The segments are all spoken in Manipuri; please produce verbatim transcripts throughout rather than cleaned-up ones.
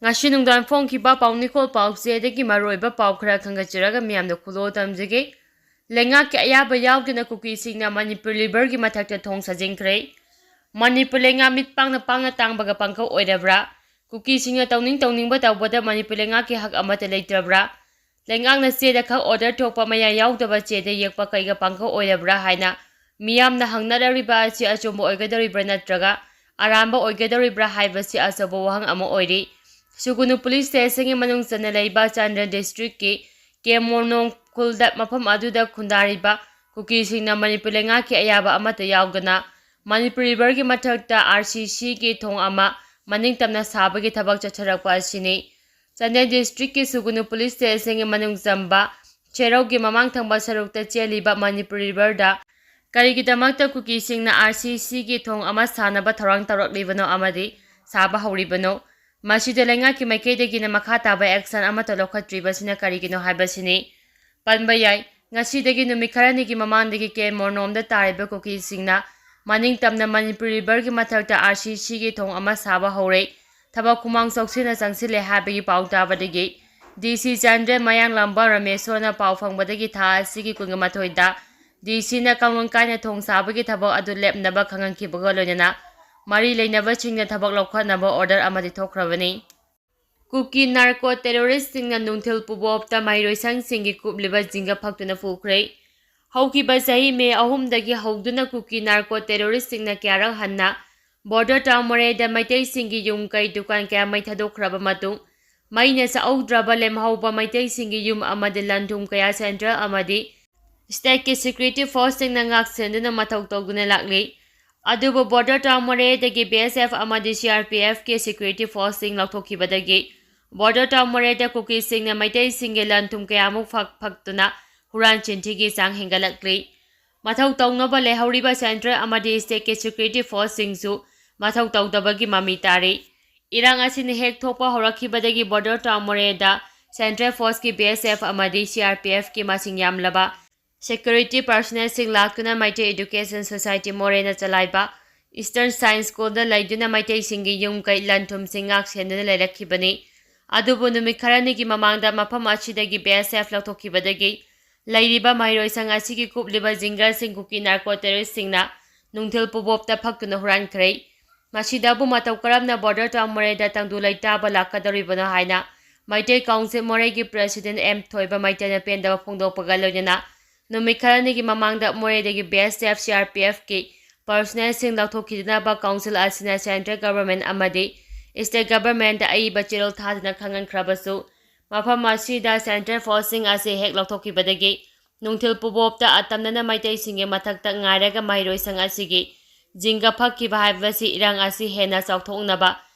ꯉꯁꯤ ꯅꯨꯡꯗꯥꯡ ꯐꯣꯡꯈꯤꯕ ꯄꯥꯎ ꯅꯤꯡꯈꯣꯜ ꯄꯥꯎꯆꯦꯗꯒꯤ ꯃꯔꯨꯑꯣꯏꯕ ꯄꯥꯎ ꯈꯔ ꯈꯟꯒꯠꯆꯔꯒ ꯃꯤꯌꯥꯝꯗ ꯈꯨꯗꯣꯜ ꯇꯝꯖꯒꯦ꯫ ꯂꯩꯉꯥꯛꯀꯤ ꯑꯌꯥꯕ ꯌꯥꯎꯗꯅ ꯀꯨꯀꯤꯁꯤꯡꯅ ꯃꯅꯤꯄꯨꯔ ꯔꯤꯚꯔꯒꯤ ꯃꯊꯛꯇ ꯊꯣꯡ ꯁꯥꯖꯤꯟꯈ꯭ꯔꯦ꯫ ꯃꯅꯤꯄꯨꯔ ꯂꯩꯉꯥꯛ ꯃꯤꯠ ꯄꯥꯡꯅ ꯄꯥꯡꯅ ꯇꯥꯡꯕꯒ ꯄꯥꯡꯀꯛ ꯑꯣꯏꯔꯕ꯭ꯔꯥ? ꯀꯨꯀꯤꯁꯤꯡꯅ ꯇꯧꯅꯤꯡ ꯇꯧꯅꯤꯡꯕ ꯇꯧꯕꯗ ꯃꯅꯤꯄꯨꯔ ꯂꯩꯉꯥꯛꯀꯤ ꯍꯛ ꯑꯃꯠꯇ ꯂꯩꯇ꯭ꯔꯕ꯭ꯔꯥ? ꯂꯩꯉꯥꯛꯅ ꯆꯦꯗ ꯈꯛ ꯑꯣꯔꯗꯔ ꯊꯣꯛꯄ, ꯃꯌꯥ ꯌꯥꯎꯗꯕ ꯆꯦꯗ ꯌꯦꯛꯄ ꯀꯩꯒ ꯄꯥꯡꯀꯛ ꯑꯣꯏꯔꯕ꯭ꯔꯥ ꯍꯥꯏꯅ ꯃꯤꯌꯥꯝꯅ ꯍꯪꯅꯔꯤꯕ ꯑꯁꯤ ꯑꯆꯨꯝꯕ ꯑꯣꯏꯒꯗꯧꯔꯤꯕ꯭ꯔꯥ ꯅꯠꯇ꯭ꯔꯒ ꯑꯔꯥꯟꯕ ꯑꯣꯏꯒꯗꯧꯔꯤꯕ꯭ꯔꯥ ꯍꯥꯏꯕꯁꯤ ꯑꯆꯧꯕ ꯋꯥꯍꯪ ꯑꯃ ꯑꯣꯏꯔꯤ꯫ ꯁꯨꯒꯨꯅꯨ ꯄꯨꯂꯤꯁ ꯁ꯭ꯇꯦꯁꯟꯒꯤ ꯃꯅꯨꯡ ꯆꯟꯅ ꯂꯩꯕ ꯆꯥꯟꯗꯦꯜ ꯗꯤꯁꯇ꯭ꯔꯤꯛꯀꯤ ꯀꯦ ꯃꯣꯔꯅꯣꯡ ꯈꯨꯜꯗ ꯃꯐꯝ ꯑꯗꯨꯗ ꯈꯨꯟꯗꯥꯔꯤꯕ ꯀꯨꯀꯤꯁꯤꯡꯅ ꯃꯅꯤꯄꯨꯔ ꯂꯩꯉꯥꯛꯀꯤ ꯑꯌꯥꯕ ꯑꯃꯠꯇ ꯌꯥꯎꯗꯅ ꯃꯅꯤꯄꯨꯔ ꯔꯤꯚꯔꯒꯤ ꯃꯊꯛꯇ ꯑꯥꯔ ꯁꯤ ꯁꯤꯒꯤ ꯊꯣꯡ ꯑꯃ ꯃꯅꯤꯡ ꯇꯝꯅ ꯁꯥꯕꯒꯤ ꯊꯕꯛ ꯆꯠꯊꯔꯛꯄ ꯑꯁꯤꯅꯤ꯫ ꯆꯥꯟꯗꯦꯜ ꯗꯤꯁꯇ꯭ꯔꯤꯛꯀꯤ ꯁꯨꯒꯨꯅꯨ ꯄꯨꯂꯤꯁ ꯁ꯭ꯇꯦꯁꯟꯒꯤ ꯃꯅꯨꯡ ꯆꯟꯕ ꯁꯦꯔꯧꯒꯤ ꯃꯃꯥꯡ ꯊꯪꯕ ꯁꯔꯨꯛꯇ ꯆꯦꯜꯂꯤꯕ ꯃꯅꯤꯄꯨꯔ ꯔꯤꯚꯔꯗ ꯀꯔꯤꯒꯤꯗꯃꯛꯇ ꯀꯨꯀꯤꯁꯤꯡꯅ ꯑꯥꯔ ꯁꯤ ꯁꯤꯒꯤ ꯊꯣꯡ ꯑꯃ ꯁꯥꯅꯕ ꯊꯧꯔꯥꯡ ꯇꯧꯔꯛꯂꯤꯕꯅꯣ ꯑꯃꯗꯤ ꯁꯥꯕ ꯍꯧꯔꯤꯕꯅꯣ? ꯃꯁꯤꯗ ꯂꯩꯉꯥꯛꯀꯤ ꯃꯥꯏꯀꯩꯗꯒꯤꯅ ꯃꯈꯥ ꯇꯥꯕ ꯑꯦꯛꯁꯟ ꯑꯃꯠꯇ ꯂꯧꯈꯠꯇ꯭ꯔꯤꯕꯁꯤꯅ ꯀꯔꯤꯒꯤꯅꯣ ꯍꯥꯏꯕꯁꯤꯅꯤ꯫ ꯄꯟꯕ ꯌꯥꯏ, ꯉꯁꯤꯗꯒꯤ ꯅꯨꯃꯤꯠ ꯈꯔꯅꯤꯒꯤ ꯃꯃꯥꯡꯗꯒꯤ ꯀꯦ ꯃꯣꯔꯅꯣꯝꯗ ꯇꯥꯔꯤꯕ ꯀꯨꯀꯤꯁꯤꯡꯅ ꯃꯅꯤꯡ ꯇꯝꯅ ꯃꯅꯤꯄꯨꯔ ꯔꯤꯚꯔꯒꯤ ꯃꯊꯛꯇ ꯑꯥꯔ ꯁꯤ ꯁꯤꯒꯤ ꯊꯣꯡ ꯑꯃ ꯁꯥꯕ ꯍꯧꯔꯦ꯫ ꯊꯕꯛ ꯈꯨꯃꯥꯡ ꯆꯥꯎꯁꯤꯟꯅ ꯆꯪꯁꯤꯜꯂꯦ ꯍꯥꯏꯕꯒꯤ ꯄꯥꯎ ꯇꯥꯕꯗꯒꯤ ꯗꯤ ꯁꯤ ꯆꯥꯟꯗ꯭ꯔ ꯃꯌꯥꯡꯂꯥꯝꯕꯝ ꯔꯃꯦꯁꯣꯔꯅ ꯄꯥꯎ ꯐꯪꯕꯗꯒꯤ ꯊꯥ ꯑꯁꯤꯒꯤ ꯀꯨꯟꯒ ꯃꯥꯊꯣꯏꯗ ꯗꯤ ꯁꯤꯅ ꯀꯥꯡꯂꯣꯟ ꯀꯥꯏꯅ ꯊꯣꯡ ꯁꯥꯕꯒꯤ ꯊꯕꯛ ꯑꯗꯨ ꯂꯦꯞꯅꯕ ꯈꯪꯍꯟꯈꯤꯕꯒ ꯂꯣꯏꯅꯅ ꯃꯔꯤ ꯂꯩꯅꯕꯁꯤꯡꯅ ꯊꯕꯛ ꯂꯧꯈꯠꯅꯕ ꯑꯣꯔꯗꯔ ꯑꯃꯗꯤ ꯊꯣꯛꯈ꯭ꯔꯕꯅꯤ꯫ ꯀꯨꯀꯤ ꯅꯥꯔꯀꯣ ꯇꯦꯔꯣꯔꯤꯁꯁꯤꯡꯅ ꯅꯨꯡꯊꯤꯜ ꯄꯨꯕꯣꯞꯇ ꯃꯍꯩꯔꯣꯏꯁꯪꯁꯤꯡꯒꯤ ꯀꯨꯞꯂꯤꯕ ꯖꯤꯡꯒ ꯐꯛꯇꯨꯅ ꯐꯨꯈ꯭ꯔꯦ꯫ ꯍꯧꯈꯤꯕ ꯆꯍꯤ ꯃꯦ ꯑꯍꯨꯝꯗꯒꯤ ꯍꯧꯗꯨꯅ ꯀꯨꯀꯤ ꯅꯥꯔꯀꯣ ꯇꯦꯔꯣꯔꯤꯁꯁꯤꯡꯅ ꯀꯌꯥꯔꯛ ꯍꯟꯅ ꯕꯣꯔꯗꯔ ꯇꯥꯎꯟ ꯃꯣꯔꯦꯗ ꯃꯩꯇꯩꯁꯤꯡꯒꯤ ꯌꯨꯝ ꯀꯩ ꯗꯨꯀꯥꯟ ꯀꯌꯥ ꯃꯩ ꯊꯥꯗꯣꯛꯈ꯭ꯔꯕ ꯃꯇꯨꯡ ꯃꯩꯅ ꯆꯥꯛꯍꯧꯗ꯭ꯔꯕ ꯂꯦꯝꯍꯧꯕ ꯃꯩꯇꯩꯁꯤꯡꯒꯤ ꯌꯨꯝ ꯑꯃꯗꯤ ꯂꯟ ꯊꯨꯝ ꯀꯌꯥ ꯁꯦꯟꯇ꯭ꯔꯦꯜ ꯑꯃꯗꯤ ꯁ꯭ꯇꯦꯠꯀꯤ ꯁꯦꯀ꯭ꯌꯨꯔꯤꯇꯤ ꯐꯣꯔꯁꯁꯤꯡꯅ ꯉꯥꯛ ꯁꯦꯟꯗꯨꯅ ꯃꯊꯧ ꯇꯧꯗꯨꯅ ꯂꯥꯛꯂꯤ꯫ ꯑꯗꯨꯕꯨ ꯕꯣꯔꯗꯔ ꯇꯥꯎꯟ ꯃꯣꯔꯦꯗꯒꯤ ꯕꯤ ꯑꯦꯁ ꯑꯦꯐ ꯑꯃꯗꯤ ꯁꯤ ꯑꯥꯔ ꯄꯤ ꯑꯦꯐꯀꯤ ꯁꯦꯀ꯭ꯌꯨꯔꯤꯇꯤ ꯐꯣꯔꯁꯁꯤꯡ ꯂꯧꯊꯣꯛꯈꯤꯕꯗꯒꯤ ꯕꯣꯔꯗꯔ ꯇꯥꯎꯟ ꯃꯣꯔꯦꯗ ꯀꯨꯀꯤꯁꯤꯡꯅ ꯃꯩꯇꯩꯁꯤꯡꯒꯤ ꯂꯟ ꯊꯨꯝ ꯀꯌꯥꯃꯨꯛ ꯐꯛ ꯐꯛꯇꯨꯅ ꯍꯨꯔꯥꯟ ꯆꯤꯟꯊꯤꯒꯤ ꯆꯥꯡ ꯍꯦꯟꯒꯠꯂꯛꯂꯤ꯫ ꯃꯊꯧ ꯇꯧꯅꯕ ꯂꯩꯍꯧꯔꯤꯕ ꯁꯦꯟꯇ꯭ꯔꯦꯜ ꯑꯃꯗꯤ ꯁ꯭ꯇꯦꯠꯀꯤ ꯁꯦꯀ꯭ꯌꯨꯔꯤꯇꯤ ꯐꯣꯔꯁꯁꯤꯡꯁꯨ ꯃꯊꯧ ꯇꯧꯗꯕꯒꯤ ꯃꯃꯤ ꯇꯥꯔꯤ꯫ ꯏꯔꯥꯡ ꯑꯁꯤꯅ ꯍꯦꯛ ꯊꯣꯛꯄ ꯍꯧꯔꯛꯈꯤꯕꯗꯒꯤ ꯕꯣꯔꯗꯔ ꯇꯥꯎꯟ ꯃꯣꯔꯦꯗ ꯁꯦꯟꯇ꯭ꯔꯦꯜ ꯐꯣꯔꯁꯀꯤ ꯕꯤ ꯑꯦꯁ ꯑꯦꯐ ꯑꯃꯗꯤ ꯁꯤ ꯑꯥꯔ ꯄꯤ ꯑꯦꯐꯀꯤ ꯃꯁꯤꯡ ꯌꯥꯝꯂꯕ ꯁꯦꯀ꯭ꯌꯨꯔꯤꯇꯤ ꯄꯥꯔꯁꯣꯅꯦꯜꯁꯤꯡ ꯂꯥꯛꯇꯨꯅ ꯃꯩꯇꯩ ꯏꯗꯨꯀꯦꯁꯟ ꯁꯣꯁꯥꯏꯇꯤ ꯃꯣꯔꯦꯅ ꯆꯂꯥꯏꯕ Eastern Science Schoolꯗ ꯂꯩꯗꯨꯅ ꯃꯩꯇꯩꯁꯤꯡꯒꯤ ꯌꯨꯝ ꯀꯩ ꯂꯟ ꯊꯨꯝꯁꯤꯡ ꯉꯥꯛ ꯁꯦꯟꯗꯨꯅ ꯂꯩꯔꯛꯈꯤꯕꯅꯤ꯫ ꯑꯗꯨꯕꯨ ꯅꯨꯃꯤꯠ ꯈꯔꯅꯤꯒꯤ ꯃꯃꯥꯡꯗ ꯃꯐꯝ ꯑꯁꯤꯗꯒꯤ B S F ꯂꯧꯊꯣꯛꯈꯤꯕꯗꯒꯤ ꯂꯩꯔꯤꯕ ꯃꯍꯩꯔꯣꯏꯁꯪ ꯑꯁꯤꯒꯤ ꯀꯨꯞꯂꯤꯕ ꯖꯤꯡꯒꯔꯁꯤꯡ ꯀꯨꯀꯤ narco terroristꯁꯤꯡꯅ ꯅꯨꯡꯊꯤꯜ ꯄꯨꯕꯣꯞꯇ ꯐꯛꯇꯨꯅ ꯍꯨꯔꯥꯟꯈ꯭ꯔꯦ꯫ ꯃꯁꯤꯗꯕꯨ ꯃꯇꯧ ꯀꯔꯝꯅ border town ꯃꯣꯔꯦꯗ ꯇꯪꯗꯨ ꯂꯩꯇꯥꯕ ꯂꯥꯛꯀꯗꯧꯔꯤꯕꯅꯣ ꯍꯥꯏꯅ ꯃꯩꯇꯩ Council ꯃꯣꯔꯦꯒꯤ President M ꯊꯣꯏꯕ ꯃꯩꯇꯩꯅ ꯄꯦꯟꯗꯕ ꯐꯣꯡꯗꯣꯛꯄꯒ ꯂꯣꯏꯅꯅ ꯅꯨꯃꯤꯠ ꯈꯔꯅꯤꯒꯤ ꯃꯃꯥꯡꯗ ꯃꯣꯔꯦꯗꯒꯤ B S F, C R P Fꯀꯤ personnelꯁꯤꯡ ꯂꯧꯊꯣꯛꯈꯤꯗꯅꯕ Council ꯑꯁꯤꯅ Central Government ꯑꯃꯗꯤ State Governmentꯇ ꯑꯏꯕ ꯆꯦꯔꯣꯜ ꯊꯥꯗꯨꯅ ꯈꯪꯍꯟꯈ꯭ꯔꯕꯁꯨ, ꯃꯐꯝ ꯑꯁꯤꯗ Central Forceꯁꯤꯡ ꯑꯁꯤ ꯍꯦꯛ ꯂꯧꯊꯣꯛꯈꯤꯕꯗꯒꯤ ꯅꯨꯡꯊꯤꯜ ꯄꯨꯕꯣꯞꯇ ꯑꯇꯝꯅꯅ ꯃꯩꯇꯩꯁꯤꯡꯒꯤ ꯃꯊꯛꯇ ꯉꯥꯏꯔꯒ ꯃꯍꯩꯔꯣꯏꯁꯪ ꯑꯁꯤꯒꯤ ꯖꯤꯡꯒ ꯐꯛꯈꯤꯕ ꯍꯥꯏꯕꯁꯤ ꯏꯔꯥꯡ ꯑꯁꯤ ꯍꯦꯟꯅ ꯆꯥꯎꯊꯣꯛꯅꯕ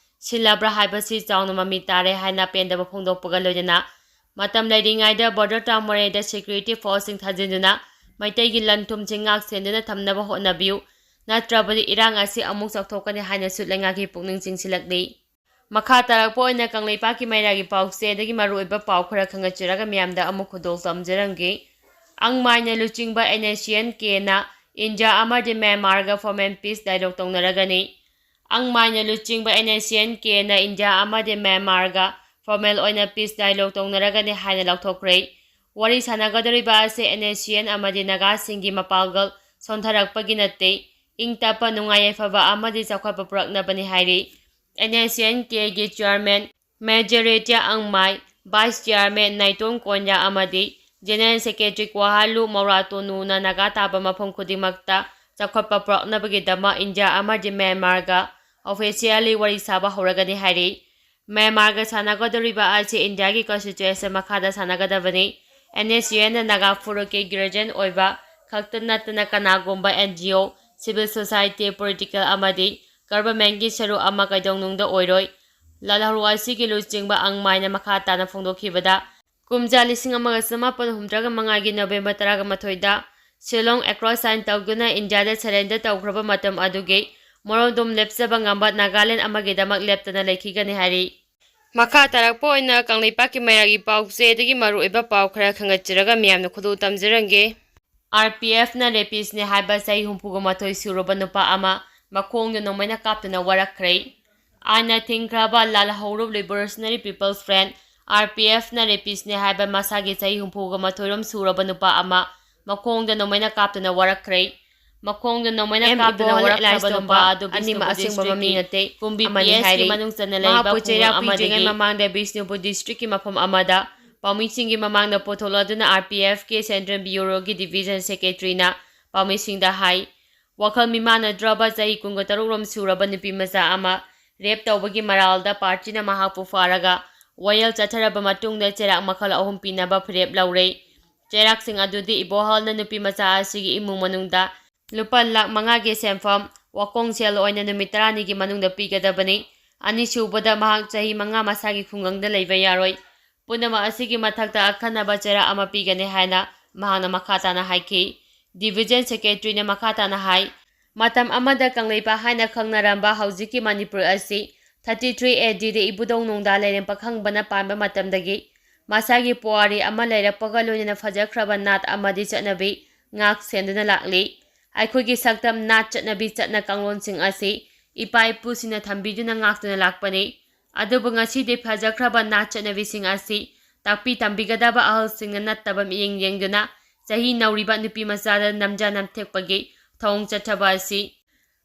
ꯁꯤꯜꯂꯕ꯭ꯔꯥ ꯍꯥꯏꯕꯁꯤ ꯆꯥꯎꯅ ꯃꯃꯤ ꯇꯥꯔꯦ ꯍꯥꯏꯅ ꯄꯦꯟꯗꯕ ꯐꯣꯡꯗꯣꯛꯄꯒ ꯂꯣꯏꯅꯅ ꯃꯇꯝ ꯂꯩꯔꯤꯉꯩꯗ border town ꯃꯣꯔꯦꯗ security forceꯁꯤꯡ ꯊꯥꯖꯤꯟꯗꯨꯅ ꯃꯩꯇꯩꯒꯤ ꯂꯟ ꯊꯨꯝꯁꯤꯡ ꯉꯥꯛ ꯁꯦꯟꯗꯨꯅ ꯊꯝꯅꯕ ꯍꯣꯠꯅꯕꯤꯌꯨ, ꯅꯠꯇ꯭ꯔꯕꯗꯤ ꯏꯔꯥꯡ ꯑꯁꯤ ꯑꯃꯨꯛ ꯆꯥꯎꯊꯣꯛꯀꯅꯤ ꯍꯥꯏꯅꯁꯨ ꯂꯩꯉꯥꯛꯀꯤ ꯄꯨꯛꯅꯤꯡ ꯆꯤꯡꯁꯤꯜꯂꯛꯂꯤ꯫ ꯃꯈꯥ ꯇꯥꯔꯛꯄ ꯑꯣꯏꯅ ꯀꯪꯂꯩꯄꯥꯛꯀꯤ ꯃꯩꯔꯥꯒꯤ ꯄꯥꯎꯆꯦꯗꯒꯤ ꯃꯔꯨꯑꯣꯏꯕ ꯄꯥꯎ ꯈꯔ ꯈꯪꯒꯠꯆꯔꯒ ꯃꯤꯌꯥꯝꯗ ꯑꯃꯨꯛ ꯈꯨꯗꯣꯜ ꯇꯝꯖꯔꯝꯒꯦ꯫ ꯑꯪ ꯃꯥꯏꯅ ꯂꯨꯆꯤꯡꯕ NSCN-Kꯅ ꯏꯟꯗꯤꯌꯥ ꯑꯃꯗꯤ ꯃ꯭ꯌꯥꯟꯃꯥꯔꯒ formal peace dialogue ꯇꯧꯅꯔꯒꯅꯤ꯫ ꯑꯪ ꯃꯥꯏꯅ ꯂꯨꯆꯤꯡꯕ NSCN-Kꯅ ꯏꯟꯗꯤꯌꯥ ꯑꯃꯗꯤ ꯃ꯭ꯌꯥꯟꯃꯥꯔꯒ formal ꯑꯣꯏꯅ peace dialogue ꯇꯧꯅꯔꯒꯅꯤ ꯍꯥꯏꯅ ꯂꯥꯎꯊꯣꯛꯈ꯭ꯔꯦ꯫ ꯋꯥꯔꯤ ꯁꯥꯟꯅꯒꯗꯧꯔꯤꯕ ꯑꯁꯤ NSCN ꯑꯃꯗꯤ ꯅꯥꯒꯥꯁꯤꯡꯒꯤ ꯃꯄꯥꯡꯒꯜ ꯁꯣꯟꯊꯔꯛꯄꯒꯤ ꯅꯠꯇꯦ, ꯏꯪ ꯇꯞꯄ, ꯅꯨꯡꯉꯥꯏ ꯌꯥꯏꯐꯕ ꯑꯃꯗꯤ ꯆꯥꯎꯈꯠꯄ ꯄꯨꯔꯛꯅꯕꯅꯤ ꯍꯥꯏꯔꯤ꯫ NSCN-Kꯒꯤ chairman Major Retia Angmai, vice chairman ꯅꯥꯏꯇꯣꯝ ꯀꯣꯟꯌꯥ ꯑꯃꯗꯤ general secretary ꯀ꯭ꯋꯥꯍꯥꯂꯨ ꯃꯧꯔꯥꯇꯣꯅꯨꯅ ꯅꯥꯒꯥ ꯇꯥꯕ ꯃꯐꯝ ꯈꯨꯗꯤꯡꯃꯛꯇ ꯆꯥꯎꯈꯠꯄ ꯄꯨꯔꯛꯅꯕꯒꯤꯗꯃꯛ ꯏꯟꯗꯤꯌꯥ ꯑꯃꯗꯤ ꯃ꯭ꯌꯥꯟꯃꯥꯔꯒ officially ꯋꯥꯔꯤ ꯁꯥꯕ ꯍꯧꯔꯒꯅꯤ ꯍꯥꯏꯔꯤ꯫ ꯃ꯭ꯌꯥꯟꯃꯥꯔꯒ ꯁꯥꯟꯅꯒꯗꯧꯔꯤꯕ ꯑꯁꯤ ꯏꯟꯗꯤꯌꯥꯒꯤ constitution ꯃꯈꯥꯗ ꯁꯥꯟꯅꯒꯗꯕꯅꯤ꯫ NSCN-ꯅ ꯅꯥꯒꯥ ꯐꯨꯔꯨꯞꯀꯤ guardian ꯑꯣꯏꯕ ꯈꯛꯇ ꯅꯠꯇꯅ ꯀꯅꯥꯒꯨꯝꯕ NGO, civil society, political ꯑꯃꯗꯤ government-ꯀꯤ ꯁꯔꯨꯛ ꯑꯃ ꯀꯩꯗꯧꯅꯨꯡꯗ ꯑꯣꯏꯔꯣꯏ꯫ ꯂꯥꯜꯍꯧꯂꯨ ꯑꯁꯤꯒꯤ ꯂꯨꯆꯤꯡꯕ ꯑꯪꯃꯥꯏꯅ ꯃꯈꯥ ꯇꯥꯅ ꯐꯣꯡꯗꯣꯛꯈꯤꯕꯗ, ꯀꯨꯝꯖꯥ ꯂꯤꯁꯤꯡ ꯑꯃꯒ ꯆꯃꯥꯄꯟ ꯍꯨꯝꯗ꯭ꯔꯥꯒ ꯃꯉꯥꯒꯤ November ꯇꯔꯥꯒ ꯃꯥꯊꯣꯏꯗ Shillong accord sign ꯇꯧꯗꯨꯅ ꯏꯟꯗꯤꯌꯥꯗ surrender ꯇꯧꯈ꯭ꯔꯕ ꯃꯇꯝ ꯑꯗꯨꯒꯤ ꯃꯔꯣꯝꯗꯣꯝ ꯂꯦꯞꯆꯕ ꯉꯝꯕ ꯅꯥꯒꯥꯂꯦꯟ ꯑꯃꯒꯤꯗꯃꯛ ꯂꯦꯞꯇꯅ ꯂꯩꯈꯤꯒꯅꯤ ꯍꯥꯏꯔꯤ꯫ ꯃꯈꯥ ꯇꯥꯔꯛꯄ ꯑꯣꯏꯅ ꯀꯪꯂꯩꯄꯥꯛꯀꯤ ꯃꯩꯔꯥꯒꯤ ꯄꯥꯎꯆꯦꯗꯒꯤ ꯃꯔꯨꯑꯣꯏꯕ ꯄꯥꯎ ꯈꯔ ꯈꯪꯒꯠꯆꯔꯒ ꯃꯤꯌꯥꯝꯅ ꯈꯨꯗꯣꯜ ꯇꯝꯖꯔꯝꯒꯦ꯫ RPF-ꯅ rapist-ꯅꯤ ꯍꯥꯏꯕ ꯆꯍꯤ ꯍꯨꯝꯐꯨꯒ ꯃꯥꯊꯣꯏ ꯁꯨꯔꯕ ꯅꯨꯄꯥ ꯑꯃ ꯃꯈꯣꯡꯗ ꯅꯣꯡꯃꯩꯅ ꯀꯥꯞꯇꯨꯅ ꯋꯥꯔꯛꯈ꯭ꯔꯦ꯫ ꯑꯥꯏꯟꯅ ꯊꯤꯡꯈ꯭ꯔꯕ ꯂꯥꯜꯍꯧꯔꯨꯞ ꯂꯤꯕꯔꯦꯁꯅꯔꯤ ꯄꯤꯄꯜꯁ ꯐ꯭ꯔꯟꯠ, ꯑꯥꯔ ꯄꯤ ꯑꯦꯐꯅ ꯔꯦꯄꯤꯁꯅꯦ ꯍꯥꯏꯕ ꯃꯁꯥꯒꯤ ꯆꯍꯤ ꯍꯨꯝꯐꯨꯒ ꯃꯥꯊꯣꯏꯔꯣꯝ ꯁꯨꯔꯕ ꯅꯨꯄꯥ ꯑꯃ ꯃꯈꯣꯡꯗ ꯅꯣꯡꯃꯩꯅ ꯀꯥꯞꯇꯨꯅ ꯋꯥꯔꯛꯈ꯭ꯔꯦ꯫ ꯃꯈꯣꯡꯗ ꯅꯣꯡꯃꯩꯅ ꯑꯦꯝ ꯀꯥꯞꯇꯨꯅ ꯏꯕꯣꯍꯜ ꯋꯥꯔꯛꯈ꯭ꯔꯕ ꯑꯦꯂꯥꯏꯁ ꯅꯨꯄꯥ ꯇꯣꯝꯕ ꯑꯗꯨ ꯑꯅꯤꯃꯛ ꯕꯤꯁꯅꯨꯄꯨꯔ ꯑꯁꯦꯡꯕ ꯃꯃꯤꯡ ꯗꯤꯁꯇ꯭ꯔꯤꯛꯀꯤ ꯅꯠꯇꯦ ꯀꯨꯝꯕꯤ ꯑꯃꯅꯤ ꯄꯤ ꯑꯦꯁꯀꯤ ꯍꯥꯏꯔꯤ꯫ ꯃꯅꯨꯡ ꯆꯟꯅ ꯂꯩꯕ ꯃꯍꯥꯛꯄꯨ ꯈꯨꯡꯒꯪ ꯆꯩꯔꯥꯛ ꯑꯃꯗꯒꯤ ꯄꯤꯗ꯭ꯔꯤꯉꯩ ꯃꯃꯥꯡꯗ ꯕꯤꯁꯅꯨꯄꯨꯔ ꯗꯤꯁꯇ꯭ꯔꯤꯛꯀꯤ ꯃꯐꯝ ꯑꯃꯗ ꯄꯥꯎꯃꯤꯁꯤꯡꯒꯤ ꯃꯃꯥꯡꯗ ꯄꯨꯊꯣꯛꯂꯗꯨꯅ ꯑꯥꯔ ꯄꯤ ꯑꯦꯐꯀꯤ ꯁꯦꯟꯇ꯭ꯔꯦꯜ ꯕ꯭ꯌꯨꯔꯣꯒꯤ ꯗꯤꯚꯤꯖꯟ ꯁꯦꯀ꯭ꯔꯦꯇꯔꯤꯅ ꯄꯥꯎꯃꯤꯁꯤꯡꯗ ꯍꯥꯏ꯫ ꯋꯥꯈꯜ ꯃꯤꯃꯥꯟꯅꯗ꯭ꯔꯕ ꯆꯍꯤ ꯀꯨꯟꯒ ꯇꯔꯨꯛ ꯔꯣꯝ ꯁꯨꯔꯕ ꯅꯨꯄꯤ ꯃꯆꯥ ꯑꯃ ꯔꯦꯞ ꯇꯧꯕꯒꯤ ꯃꯔꯥꯜꯗ ꯄꯥꯔꯇꯤꯅ ꯃꯍꯥꯛꯄꯨ ꯐꯥꯔꯒ ꯋꯥꯌꯦꯜ ꯆꯠꯊꯔꯕ ꯃꯇꯨꯡꯗ ꯆꯩꯔꯥꯛ ꯃꯈꯜ ꯑꯍꯨꯝ ꯄꯤꯅꯕ ꯐꯤꯔꯦꯞ ꯂꯧꯔꯦ꯫ ꯆꯩꯔꯥꯛꯁꯤꯡ ꯑꯗꯨꯗꯤ ꯏꯕꯣꯍꯜꯅ ꯅꯨꯄꯤ ꯃꯆꯥ ꯑꯁꯤꯒꯤ ꯏꯃꯨꯡ ꯃꯅꯨꯡꯗ ꯂꯨꯄꯥ ꯂꯥꯈ ꯃꯉꯥꯒꯤ ꯁꯦꯟꯐꯝ ꯋꯥꯀꯣꯡ ꯁꯦꯜ ꯑꯣꯏꯅ ꯅꯨꯃꯤꯠ ꯇꯔꯥꯅꯤꯒꯤ ꯃꯅꯨꯡꯗ ꯄꯤꯒꯗꯕꯅꯤ꯫ ꯑꯅꯤꯁꯨꯕꯗ, ꯃꯍꯥꯛ ꯆꯍꯤ ꯃꯉꯥ ꯃꯁꯥꯒꯤ ꯈꯨꯡꯒꯪꯗ ꯂꯩꯕ ꯌꯥꯔꯣꯏ꯫ ꯄꯨꯝꯅꯃꯛ ꯑꯁꯤꯒꯤ ꯃꯊꯛꯇ ꯑꯈꯟꯅꯕ ꯆꯩꯔꯥꯛ ꯑꯃ ꯄꯤꯒꯅꯤ ꯍꯥꯏꯅ ꯃꯍꯥꯛꯅ ꯃꯈꯥ ꯇꯥꯅ ꯍꯥꯏꯈꯤ꯫ ꯗꯤꯚꯤꯖꯟ ꯁꯦꯀ꯭ꯔꯦꯇꯔꯤꯅ ꯃꯈꯥ ꯇꯥꯅ ꯍꯥꯏ, ꯃꯇꯝ ꯑꯃꯗ ꯀꯪꯂꯩꯄꯥꯛ ꯍꯥꯏꯅ ꯈꯪꯅꯔꯝꯕ ꯍꯧꯖꯤꯛꯀꯤ ꯃꯅꯤꯄꯨꯔ ꯑꯁꯤ thirty three A Dꯗ ꯏꯕꯨꯙꯧ ꯅꯣꯡꯗꯥ ꯂꯥꯏꯔꯦꯝ ꯄꯥꯈꯪꯕꯅ ꯄꯥꯟꯕ ꯃꯇꯝꯗꯒꯤ ꯃꯁꯥꯒꯤ ꯄꯨꯋꯥꯔꯤ ꯑꯃ ꯂꯩꯔꯛꯄꯒ ꯂꯣꯏꯅꯅ ꯐꯖꯈ꯭ꯔꯕ ꯅꯥꯠ ꯑꯃꯗꯤ ꯆꯠꯅꯕꯤ ꯉꯥꯛ ꯁꯦꯟꯗꯨꯅ ꯂꯥꯛꯂꯤ꯫ ꯑꯩꯈꯣꯏꯒꯤ ꯁꯛꯇꯝ, ꯅꯥꯠ, ꯆꯠꯅꯕꯤ, ꯆꯠꯅ ꯀꯥꯡꯂꯣꯟꯁꯤꯡ ꯑꯁꯤ ꯏꯄꯥ ꯏꯄꯨꯁꯤꯡꯅ ꯊꯝꯕꯤꯗꯨꯅ ꯉꯥꯛꯇꯨꯅ ꯂꯥꯛꯄꯅꯤ꯫ ꯑꯗꯨꯕꯨ ꯉꯁꯤꯗꯤ ꯐꯖꯈ꯭ꯔꯕ ꯅꯥꯠ ꯆꯠꯅꯕꯤꯁꯤꯡ ꯑꯁꯤ ꯇꯥꯛꯄꯤ ꯇꯝꯕꯤꯒꯗꯕ ꯑꯍꯜꯁꯤꯡꯅ ꯅꯠꯇꯕ ꯃꯤꯠꯌꯦꯡ ꯌꯦꯡꯗꯨꯅ ꯆꯍꯤ ꯅꯧꯔꯤꯕ ꯅꯨꯄꯤ ꯃꯆꯥꯗ ꯅꯝꯖ ꯅꯝꯊꯦꯛꯄꯒꯤ ꯊꯧꯑꯣꯡ ꯆꯠꯊꯕ ꯑꯁꯤ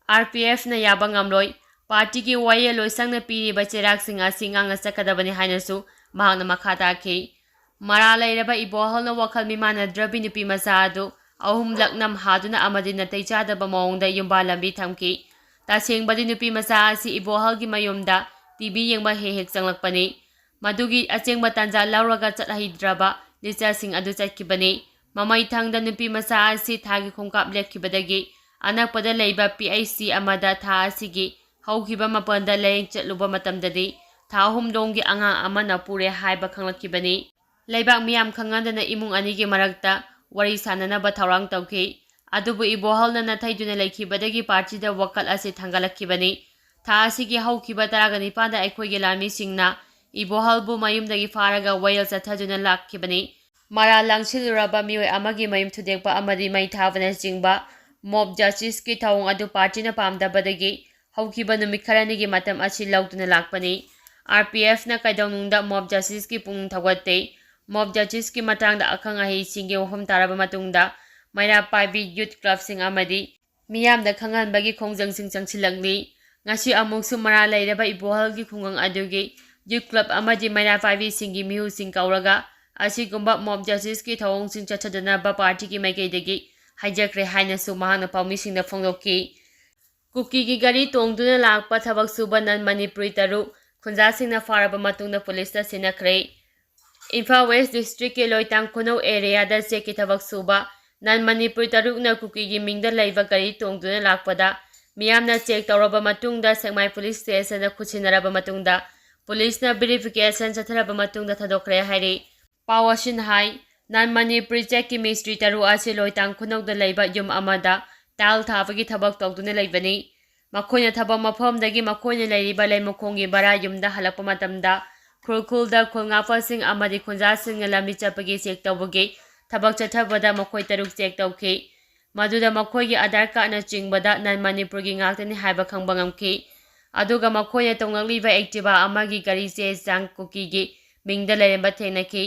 ꯑꯥꯔ ꯄꯤ ꯑꯦꯐꯅ ꯌꯥꯕ ꯉꯝꯂꯣꯏ꯫ ꯄꯥꯔꯇꯤꯒꯤ ꯋꯥꯌꯦꯜ ꯂꯣꯏꯁꯪꯅ ꯄꯤꯔꯤꯕ ꯆꯩꯔꯥꯛꯁꯤꯡ ꯑꯁꯤ ꯉꯥꯛꯅ ꯆꯠꯀꯗꯕꯅꯤ ꯍꯥꯏꯅꯁꯨ ꯃꯍꯥꯛꯅ ꯃꯈꯥ ꯇꯥꯈꯤ꯫ ꯃꯔꯥꯜ ꯂꯩꯔꯕ ꯏꯕꯣꯍꯜꯅ ꯋꯥꯈꯜ ꯃꯤꯃꯥꯟꯅꯗ꯭ꯔꯕꯤ ꯅꯨꯄꯤ ꯃꯆꯥ ꯑꯗꯨ ꯑꯍꯨꯝꯂꯛ ꯅꯝꯍꯥꯗꯨꯅ ꯑꯃꯗꯤ ꯅꯥꯇꯩ ꯆꯥꯗꯕ ꯃꯑꯣꯡꯗ ꯌꯨꯝꯕꯥꯜꯂꯝꯕꯤ ꯊꯝꯈꯤ꯫ ꯇꯁꯦꯡꯕꯗꯤ ꯅꯨꯄꯤ ꯃꯆꯥ ꯑꯁꯤ ꯏꯕꯣꯍꯜꯒꯤ ꯃꯌꯨꯝꯗ ꯇꯤ ꯚꯤ ꯌꯦꯡꯕ ꯍꯦꯛ ꯍꯦꯛ ꯆꯪꯂꯛꯄꯅꯤ꯫ ꯃꯗꯨꯒꯤ ꯑꯆꯦꯡꯕ ꯇꯥꯟꯖꯥ ꯂꯧꯔꯒ ꯆꯠꯍꯩꯗ꯭ꯔꯕ ꯂꯤꯆꯠꯁꯤꯡ ꯑꯗꯨ ꯆꯠꯈꯤꯕꯅꯤ꯫ ꯃꯃꯩꯊꯪꯗ ꯅꯨꯄꯤ ꯃꯆꯥ ꯑꯁꯤ ꯊꯥꯒꯤ ꯈꯣꯡꯀꯥꯞ ꯂꯦꯞꯈꯤꯕꯗꯒꯤ ꯑꯅꯛꯄꯗ ꯂꯩꯕ ꯄꯤ ꯑꯩꯆ ꯁꯤ ꯑꯃꯗ ꯊꯥ ꯑꯁꯤꯒꯤ ꯍꯧꯈꯤꯕ ꯃꯥꯄꯜꯗ ꯂꯥꯌꯦꯡ ꯆꯠꯂꯨꯕ ꯃꯇꯝꯗꯗꯤ ꯊꯥ ꯑꯍꯨꯝ ꯂꯣꯝꯒꯤ ꯑꯉꯥꯡ ꯑꯃꯅ ꯄꯨꯔꯦ ꯍꯥꯏꯕ ꯈꯪꯂꯛꯈꯤꯕꯅꯤ꯫ ꯂꯩꯕꯥꯛ ꯃꯤꯌꯥꯝ ꯈꯪꯍꯟꯗꯅ ꯏꯃꯨꯡ ꯑꯅꯤꯒꯤ ꯃꯔꯛꯇ ꯋꯥꯔꯤ ꯁꯥꯟꯅꯅꯕ ꯊꯧꯔꯥꯡ ꯇꯧꯈꯤ꯫ ꯑꯗꯨꯕꯨ ꯏꯕꯣꯍꯜꯅ ꯅꯥꯊꯩꯗꯨꯅ ꯂꯩꯈꯤꯕꯗꯒꯤ ꯄꯥꯔꯇꯤꯗ ꯋꯥꯀꯠ ꯑꯁꯤ ꯊꯥꯡꯒꯠꯂꯛꯈꯤꯕꯅꯤ꯫ ꯊꯥ ꯑꯁꯤꯒꯤ ꯍꯧꯈꯤꯕ ꯇꯔꯥꯒ ꯅꯤꯄꯥꯟꯗ ꯑꯩꯈꯣꯏꯒꯤ ꯂꯥꯟꯃꯤꯁꯤꯡꯅ ꯏꯕꯣꯍꯜꯕꯨ ꯃꯌꯨꯝꯗꯒꯤ ꯐꯥꯔꯒ ꯋꯥꯌꯦꯜ ꯆꯠꯊꯗꯨꯅ ꯂꯥꯛꯈꯤꯕꯅꯤ꯫ ꯃꯔꯥꯜ ꯂꯥꯡꯁꯤꯜꯂꯨꯔꯕ ꯃꯤꯑꯣꯏ ꯑꯃꯒꯤ ꯃꯌꯨꯝ ꯊꯨꯗꯦꯛꯄ ꯑꯃꯗꯤ ꯃꯩ ꯊꯥꯕꯅꯆꯤꯡꯕ ꯃꯣꯞ ꯖꯁꯇꯤꯁꯀꯤ ꯊꯧꯑꯣꯡ ꯑꯗꯨ ꯄꯥꯔꯇꯤꯅ ꯄꯥꯝꯗꯕꯗꯒꯤ ꯍꯧꯈꯤꯕ ꯅꯨꯃꯤꯠ ꯈꯔꯅꯤꯒꯤ ꯃꯇꯝ ꯑꯁꯤ ꯂꯧꯗꯨꯅ ꯂꯥꯛꯄꯅꯤ꯫ ꯑꯥꯔ ꯄꯤ ꯑꯦꯐꯅ ꯀꯩꯗꯧꯅꯨꯡꯗ ꯃꯣꯞ ꯖꯁꯇꯤꯁꯀꯤ ꯄꯨꯛꯅꯤꯡ ꯊꯧꯒꯠꯇꯦ꯫ ꯃꯣꯞ ꯖꯁꯇꯤꯁꯀꯤ ꯃꯇꯥꯡꯗ ꯑꯈꯪ ꯑꯍꯩꯁꯤꯡꯒꯤ ꯋꯥꯐꯝ ꯇꯥꯔꯕ ꯃꯇꯨꯡꯗ ꯃꯩꯔꯥ ꯄꯥꯏꯕꯤ ꯌꯨꯠ ꯀ꯭ꯂꯕꯁꯤꯡ ꯑꯃꯗꯤ ꯃꯤꯌꯥꯝꯗ ꯈꯪꯍꯟꯕꯒꯤ ꯈꯣꯡꯖꯪꯁꯤꯡ ꯆꯪꯁꯤꯜꯂꯛꯂꯤ꯫ ꯉꯁꯤ ꯑꯃꯨꯛꯁꯨ ꯃꯔꯥꯜ ꯂꯩꯔꯕ ꯏꯕꯣꯍꯜꯒꯤ ꯈꯨꯡꯒꯪ ꯑꯗꯨꯒꯤ ꯌꯨꯠ ꯀ꯭ꯂꯕ ꯑꯃꯗꯤ ꯃꯩꯔꯥ ꯄꯥꯏꯕꯤꯁꯤꯡꯒꯤ ꯃꯤꯍꯨꯠꯁꯤꯡ ꯀꯧꯔꯒ ꯑꯁꯤꯒꯨꯝꯕ ꯃꯣꯞ ꯖꯁꯇꯤꯁꯀꯤ ꯊꯧꯑꯣꯡꯁꯤꯡ ꯆꯠꯊꯗꯅꯕ ꯄꯥꯔꯇꯤꯒꯤ ꯃꯥꯏꯀꯩꯗꯒꯤ ꯍꯥꯏꯖꯈ꯭ꯔꯦ ꯍꯥꯏꯅꯁꯨ ꯃꯍꯥꯛꯅ ꯄꯥꯎꯃꯤꯁꯤꯡꯗ ꯐꯣꯡꯗꯣꯛꯈꯤ꯫ ꯀꯨꯀꯤꯒꯤ ꯒꯥꯔꯤ ꯇꯣꯡꯗꯨꯅ ꯂꯥꯛꯄ ꯊꯕꯛ ꯁꯨꯕ ꯅꯟ ꯃꯅꯤꯄꯨꯔꯤ ꯇꯔꯨꯛ ꯈꯨꯟꯖꯥꯁꯤꯡꯅ ꯐꯥꯔꯕ ꯃꯇꯨꯡꯗ ꯄꯨꯂꯤꯁꯇ ꯁꯤꯟꯅꯈ꯭ꯔꯦ꯫ ꯏꯝꯐꯥꯜ ꯋꯦꯁ ꯗꯤꯁꯇ꯭ꯔꯤꯛꯀꯤ ꯂꯣꯏꯇꯥꯡ ꯈꯨꯅꯧ ꯑꯦꯔꯤꯌꯥꯗ ꯆꯦꯛꯀꯤ ꯊꯕꯛ ꯁꯨꯕ ꯅꯟ ꯃꯅꯤꯄꯨꯔꯤ ꯇꯔꯨꯛꯅ ꯀꯨꯀꯤꯒꯤ ꯃꯤꯡꯗ ꯂꯩꯕ ꯒꯥꯔꯤ ꯇꯣꯡꯗꯨꯅ ꯂꯥꯛꯄꯗ ꯃꯤꯌꯥꯝꯅ ꯆꯦꯛ ꯇꯧꯔꯕ ꯃꯇꯨꯡꯗ ꯁꯦꯛꯃꯥꯏ ꯄꯨꯂꯤꯁ ꯁ꯭ꯇꯦꯁꯟꯗ ꯈꯨꯠꯁꯤꯟꯅꯔꯕ ꯃꯇꯨꯡꯗ ꯄꯨꯂꯤꯁꯅ ꯚꯦꯔꯤꯐꯤꯀꯦꯁꯟ ꯆꯠꯊꯔꯕ ꯃꯇꯨꯡꯗ ꯊꯥꯗꯣꯛꯈ꯭ꯔꯦ ꯍꯥꯏꯔꯤ꯫ ꯄꯥꯎ ꯑꯁꯤꯅ ꯍꯥꯏ, ꯅꯟ ꯃꯅꯤꯄꯨꯔꯤ ꯆꯦꯛꯀꯤ ꯃꯤꯁꯇ꯭ꯔꯤ ꯇꯔꯨꯛ ꯑꯁꯤ ꯂꯣꯏꯇꯥꯡ ꯈꯨꯅꯧꯗ ꯂꯩꯕ ꯌꯨꯝ ꯑꯃꯗ ꯇꯥꯏꯜ ꯊꯥꯕꯒꯤ ꯊꯕꯛ ꯇꯧꯗꯨꯅ ꯂꯩꯕꯅꯤ꯫ ꯃꯈꯣꯏꯅ ꯊꯕꯛ ꯃꯐꯝꯗꯒꯤ ꯃꯈꯣꯏꯅ ꯂꯩꯔꯤꯕ ꯂꯩꯃꯈꯣꯡꯒꯤ ꯕꯔꯥ ꯌꯨꯝꯗ ꯍꯜꯂꯛꯄ ꯃꯇꯝꯗ ꯈꯨꯔꯈꯨꯜꯗ ꯈꯨꯜ ꯉꯥꯛꯄꯁꯤꯡ ꯑꯃꯗꯤ ꯈꯨꯟꯖꯥꯁꯤꯡꯅ ꯂꯝꯕꯤ ꯆꯠꯄꯒꯤ ꯆꯦꯛ ꯇꯧꯕꯒꯤ ꯊꯕꯛ ꯆꯠꯊꯕꯗ ꯃꯈꯣꯏ ꯇꯔꯨꯛ ꯆꯦꯛ ꯇꯧꯈꯤ꯫ ꯃꯗꯨꯗ ꯃꯈꯣꯏꯒꯤ ꯑꯙꯥꯔ ꯀꯥꯔꯗꯅꯆꯤꯡꯕꯗ ꯅꯟ ꯃꯅꯤꯄꯨꯔꯒꯤ ꯉꯥꯛꯇꯅꯤ ꯍꯥꯏꯕ ꯈꯪꯕ ꯉꯝꯈꯤ꯫ ꯑꯗꯨꯒ ꯃꯈꯣꯏꯅ ꯇꯣꯡꯂꯛꯂꯤꯕ ꯑꯦꯛꯇꯤꯚꯥ ꯑꯃꯒꯤ ꯒꯥꯔꯤ ꯆꯦ ꯆꯥꯡ ꯀꯨꯀꯤꯒꯤ ꯃꯤꯡꯗ ꯂꯩꯔꯝꯕ ꯊꯦꯡꯅꯈꯤ꯫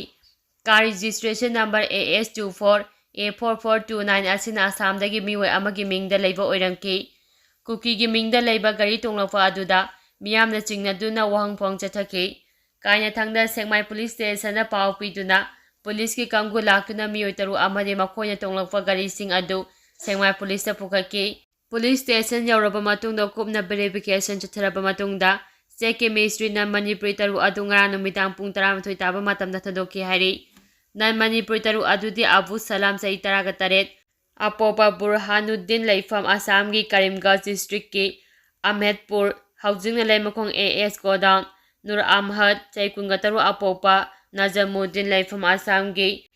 Car registration number A S two four A four four two nine ꯑꯁꯤꯅ ꯑꯁꯥꯝꯗꯒꯤ ꯃꯤꯑꯣꯏ ꯑꯃꯒꯤ ꯃꯤꯡꯗ ꯂꯩꯕ ꯑꯣꯏꯔꯝꯈꯤ꯫ ꯀꯨꯀꯤꯒꯤ ꯃꯤꯡꯗ ꯂꯩꯕ ꯒꯥꯔꯤ ꯇꯣꯡꯂꯛꯄ ꯑꯗꯨꯗ ꯃꯤꯌꯥꯝꯅ ꯆꯤꯡꯅꯗꯨꯅ ꯋꯥꯍꯪ ꯄꯥꯎꯍꯪ ꯆꯠꯊꯈꯤ꯫ ꯀꯥꯏꯅꯊꯪꯗ ꯁꯦꯛꯃꯥꯏ ꯄꯨꯂꯤꯁ ꯁ꯭ꯇꯦꯁꯟꯗ ꯄꯥꯎ ꯄꯤꯗꯨꯅ ꯄꯨꯂꯤꯁꯀꯤ ꯀꯥꯡꯕꯨ ꯂꯥꯛꯇꯨꯅ ꯃꯤꯑꯣꯏ ꯇꯔꯨꯛ ꯑꯃꯗꯤ ꯃꯈꯣꯏꯅ ꯇꯣꯡꯂꯛꯄ ꯒꯥꯔꯤꯁꯤꯡ ꯑꯗꯨ ꯁꯦꯛꯃꯥꯏ ꯄꯨꯂꯤꯁꯇ ꯄꯨꯈꯠꯈꯤ꯫ ꯄꯨꯂꯤꯁ ꯁ꯭ꯇꯦꯁꯟ ꯌꯧꯔꯕ ꯃꯇꯨꯡꯗ ꯀꯨꯞꯅ ꯚꯦꯔꯤꯐꯤꯀꯦꯁꯟ ꯆꯠꯊꯔꯕ ꯃꯇꯨꯡꯗ ꯆꯦꯛꯀꯤ ꯃꯤꯁꯇ꯭ꯔꯤ ꯅꯟ ꯃꯅꯤꯄꯨꯔꯤ ꯇꯔꯨꯛ ꯑꯗꯨ ꯉꯔꯥꯡ ꯅꯨꯃꯤꯗꯥꯡ ꯄꯨꯡ ꯇꯔꯥꯃꯥꯊꯣꯏ ꯇꯥꯕ ꯃꯇꯝꯗ ꯊꯥꯗꯣꯛꯈꯤ ꯍꯥꯏꯔꯤ꯫ ꯅꯟ ꯃꯅꯤꯄꯨꯔꯤ ꯇꯔꯨꯛ ꯑꯗꯨꯗꯤ ꯑꯕꯨ ꯁꯂꯥꯝ, ꯆꯍꯤ ꯇꯔꯥꯒ ꯇꯔꯦꯠ, ꯑꯄꯣꯛꯄ ꯕꯨꯔꯍꯥꯅꯨꯗꯤꯟ, ꯂꯩꯐꯝ ꯑꯁꯥꯝꯒꯤ ꯀꯔꯤꯝꯒꯟꯖ ꯗꯤꯁꯇ꯭ꯔꯤꯛꯀꯤ ꯑꯃꯦꯠꯄꯨꯔ, ꯍꯧꯖꯤꯛꯅ ꯂꯩꯃꯈꯣꯡ A S godown, Nur Ahmad, ꯆꯍꯤ ꯀꯨꯟꯒ ꯇꯔꯨꯛ, ꯑꯄꯣꯛꯄ ꯅꯖꯃꯨꯗꯤꯟ, ꯂꯩꯐꯝ ꯑꯁꯥꯝꯒꯤ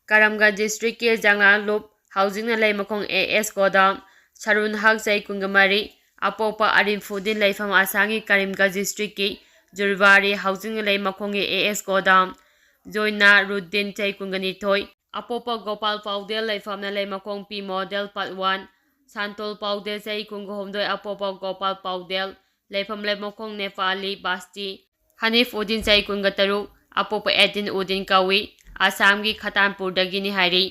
ꯀꯔꯝꯒꯟꯖ ꯗꯤꯁꯇ꯭ꯔꯤꯛꯀꯤ ꯖꯪꯂꯥꯂꯨꯞ, ꯍꯧꯖꯤꯛꯅ ꯂꯩꯃꯈꯣꯡ A S ꯒꯣꯗꯥꯎꯟ, ꯁꯔꯨꯟ ꯍꯛ, ꯆꯍꯤ ꯀꯨꯟꯒ ꯃꯔꯤ, ꯑꯄꯣꯛꯄ ꯑꯔꯤꯝꯐꯨꯗꯤꯟ, ꯂꯩꯐꯝ ꯑꯁꯥꯝꯒꯤ ꯀꯔꯤꯝꯒꯟꯖ ꯗꯤꯁꯇ꯭ꯔꯤꯛꯀꯤ ꯖꯨꯔꯕꯥꯔꯤ, ꯍꯧꯖꯤꯛꯅ ꯂꯩꯃꯈꯣꯡꯒꯤ A S ꯒꯣꯗꯥꯎꯟ, ꯖꯣꯏꯅꯥ ꯔꯨꯗꯤꯟ, ꯆꯍꯤ ꯀꯨꯟꯒ ꯅꯤꯊꯣꯏ, ꯑꯄꯣꯛꯄ Gopal ꯄꯥꯎꯗꯦꯜ, ꯂꯩꯐꯝꯅ ꯂꯩꯃꯈꯣꯡ P Model Part one, ꯁꯥꯟꯇꯣꯜ ꯄꯥꯎꯗꯦꯜ, ꯆꯍꯤ ꯀꯨꯟꯒ ꯍꯨꯝꯗꯣꯏ, ꯑꯄꯣꯛꯄ ꯒꯣꯄꯥꯜ ꯄꯥꯎꯗꯦꯜ, ꯂꯩꯐꯝ ꯂꯩꯃꯈꯣꯡ ꯅꯦꯄꯥꯂꯤ ꯕꯥꯁꯇꯤ꯫ ꯍꯅꯤꯐ ꯎꯗꯤꯟ, ꯆꯍꯤ ꯀꯨꯟꯒ ꯇꯔꯨꯛ, ꯑꯄꯣꯛꯄ ꯑꯦꯗꯤꯟ ꯎꯗꯤꯟ ꯀꯧꯏ, ꯑꯁꯥꯝꯒꯤ ꯈꯇꯥꯟꯄꯨꯔꯗꯒꯤꯅꯤ ꯍꯥꯏꯔꯤ꯫